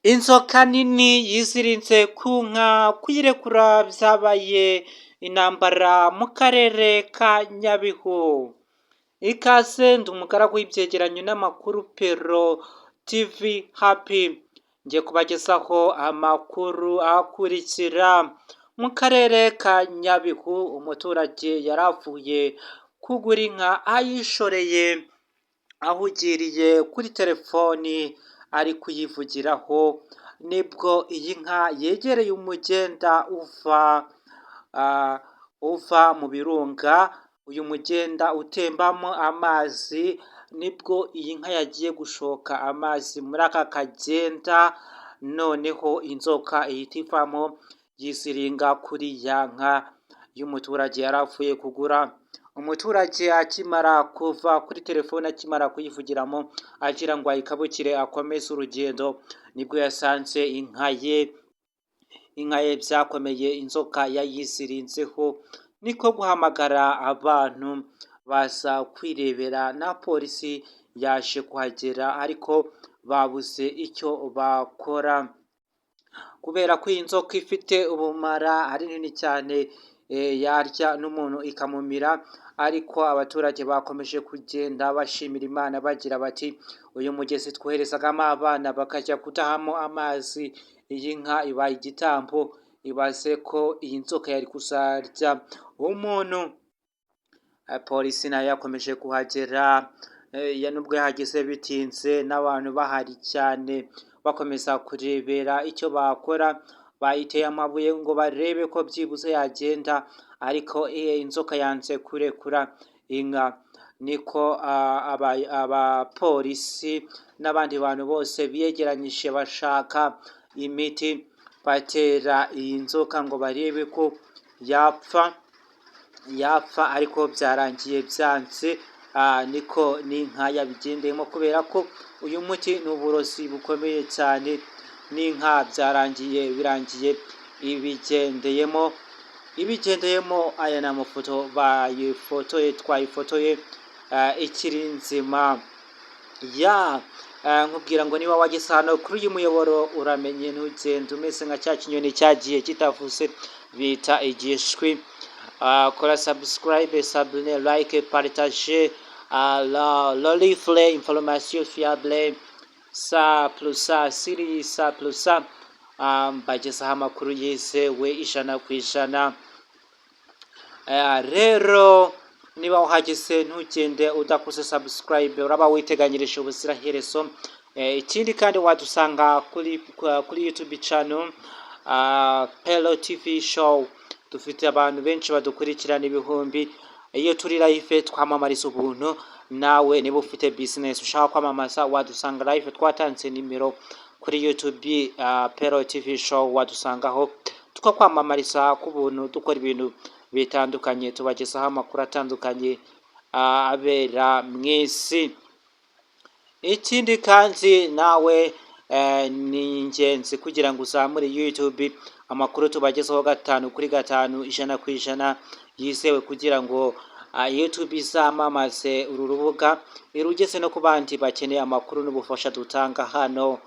Inzoka nini yiziritse ku nka, kuyirekura byabaye intambara mu karere ka Nyabihu. Ikaze, ndi umugaragu w'ibyegeranyo n'amakuru Pero TV Happy, ngiye kubagezaho amakuru akurikira: Mu karere ka Nyabihu, umuturage yari avuye kugura inka ayishoreye, ahugiriye kuri telefoni ari kuyivugiraho, nibwo iyi nka yegereye umugenda uva mu birunga, uyu mugenda utembamo amazi, nibwo iyi nka yagiye gushoka amazi muri aka kagenda, noneho inzoka ihita ivamo yiziringa kuri ya nka y'umuturage yari avuye kugura. Umuturage akimara kuva kuri telefone, akimara kuyivugiramo, agira ngo ayikabukire akomeze urugendo, nibwo yasanze inka ye byakomeye, inzoka yayizirinzeho, niko guhamagara abantu baza kwirebera, na polisi yaje kuhagera ariko babuze icyo bakora. Kubera ko iyi nzoka ifite ubumara, ari nini cyane, yarya n'umuntu ikamumira, ariko abaturage bakomeje kugenda bashimira Imana bagira bati: "Uyu mugezi twoherezagamo abana bakajya kudahamo amazi, iyi nka ibaye igitambo, ibaze ko iyi nzoka yari kuzarya umuntu." Polisi nayo yakomeje kuhagera, nubwo yahageze bitinze n'abantu bahari cyane, bakomeza kurebera icyo bakora. Bayiteye amabuye ngo barebe ko byibuze yagenda, ariko inzoka yanze kurekura inka. Niko abapolisi n'abandi bantu bose biyegeranyije, bashaka imiti batera iyi nzoka ngo barebe ko yapfa, ariko byarangiye byanze, niko n'inka yabigendeyemo, kubera ko uyu muti ni uburozi bukomeye cyane, n'inka byarangiye birangiye ibigendeyemo. Aya ni amafoto bayifotoye, twayifotoye ikiri nzima. Ya, nkubwira ngo niba wageze hano kuri uyu muyoboro, uramenye ntugende umeze nka cya kinyoni cyagiye kitavuze bita igishwi. Kora subscribe, s'abonner, like, partage, la reflet information fiable sa plus sa siri sa plus sa, mbagezaho amakuru yizewe 100%. Rero niba uhageze ntugende udakoze subscribe, uraba witeganyirije ubuziraherezo. Ikindi kandi wadusanga kuri YouTube channel Pelo TV Show. Dufite abantu benshi badukurikirana, ibihumbi. Iyo turi live twamamariza ubuntu. Nawe niba ufite business ushaka kwamamaza, wadusanga live, twatanze nimero kuri YouTube Pelo TV Show, wadusangaho tukakwamamariza ku buntu. Dukora ibintu bitandukanye, tubagezaho amakuru atandukanye abera mu isi. Ikindi kandi nawe ni ingenzi kugira ngo uzamure YouTube, amakuru tubagezaho gatanu kuri gatanu, 100% yizewe, kugira ngo YouTube izamamaze uru rubuga irugeze no ku bandi bakeneye amakuru n'ubufasha dutanga hano.